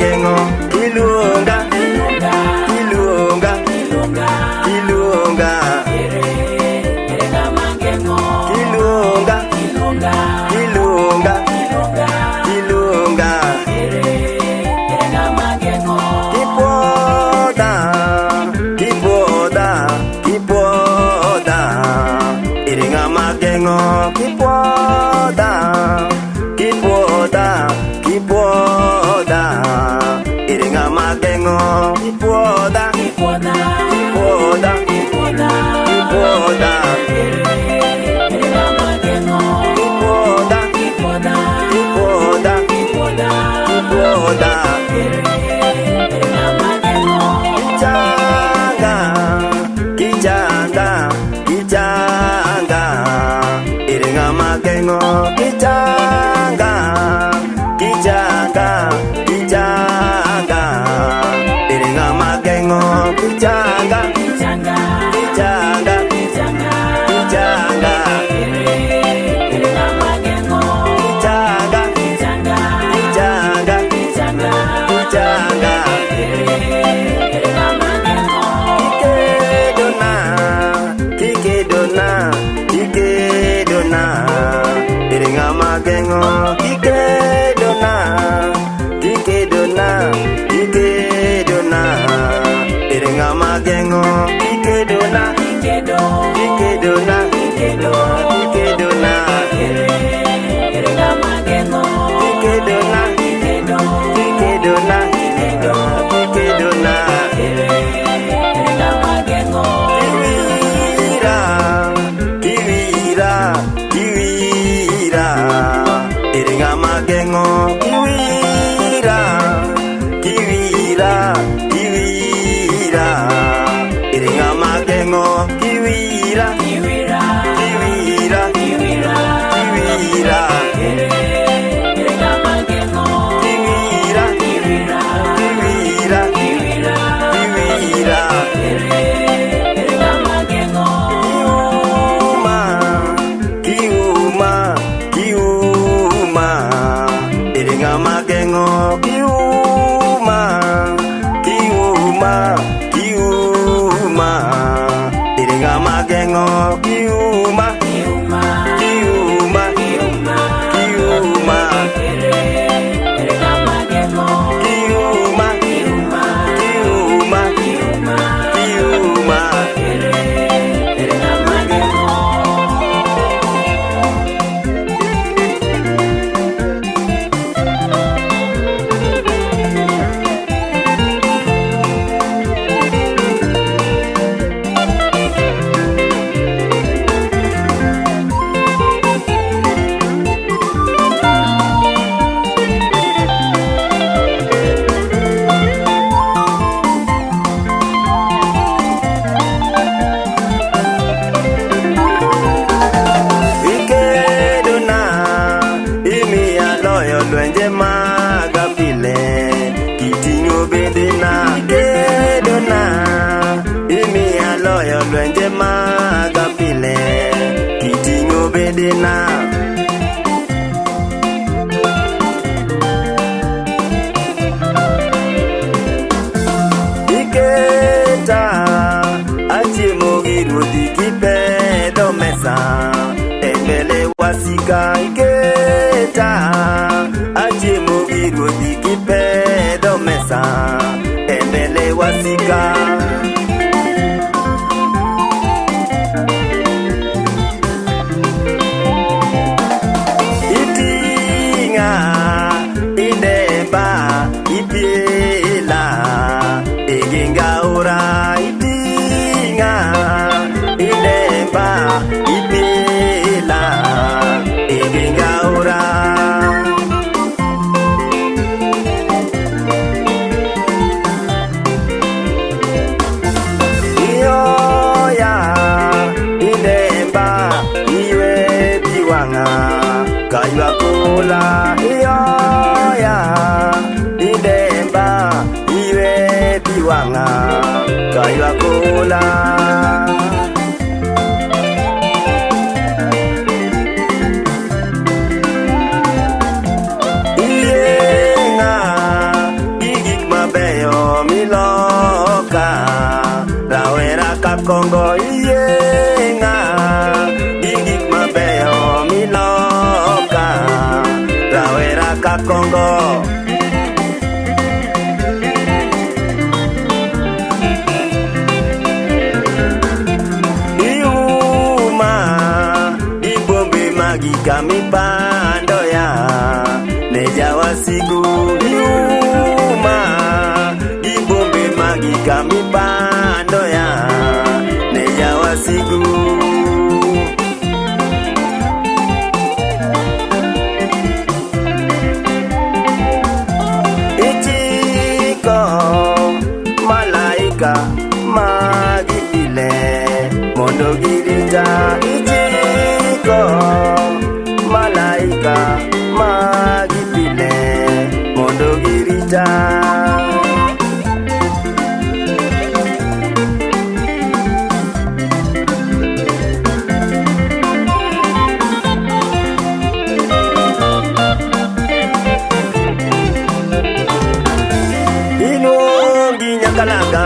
geng'o kiluonga kiluonga kiluonga kiluonga kiluonga kiluonga kipuodha kipuodha kipuodha ere ng'ama geng'o kipuodha kipuodha kipuodha ere ng'ama geng'o kipuodha kipuodha kipuodha kipuodha kipuodha kipuodha kichanga kichanga kichanga ere ng'ama geng'o kichanga kichanga kichanga ere ng'ama geng'o kichanga kichanga kichanga kichanga kichanga kichanga kikedona kikedona kikedona ere ng'ama geng'o kikedona kikedona kikedona ere ng'ama geng'o kikedona kikedona kikedona kikedona kikedona kikedona kiwira kiwira kiwira ere ng'ama geng'o kiwira kiwira kiwira ere ng'ama geng'o kiwira kiwira kiwira kiwira kiwira kiwira kiuma kiuma kiuma ere ng'ama geng'o kiuma kiuma kiuma ere ng'ama geng'o kiuma kiuma kiuma kiuma kiuma kiuma. Ikedona imiya loyo lwenje maga pile kiting'o bedena ikedona imiya loyo lwenje maga pile kiting'o bedena. Iketa achiemo gi ruodhi kipedho mesa e mbele wasika iketa achiemo gi ruodhi kipedho mesa e mbele wasika. Iting'a indemba ipiela egenga ora iting'a indemba ipiela egenga ora. Iyoya indemba iwe piwang'a kaywa kola iyoya idemba iwe piwang'a kaywa kola. Iyenga Kongo iyieng'a gi gik mabeyo miloka, rawera ka Kongo. Iuma gi bombe magi kamipando ya ne jawasigu. Iuma gi bombe magi kamipando ya ne jawasigu. Ichiko malaika magi pile mondo girita. Ichiko malaika magi pile mondo girita. Iluongi Nyakalaga.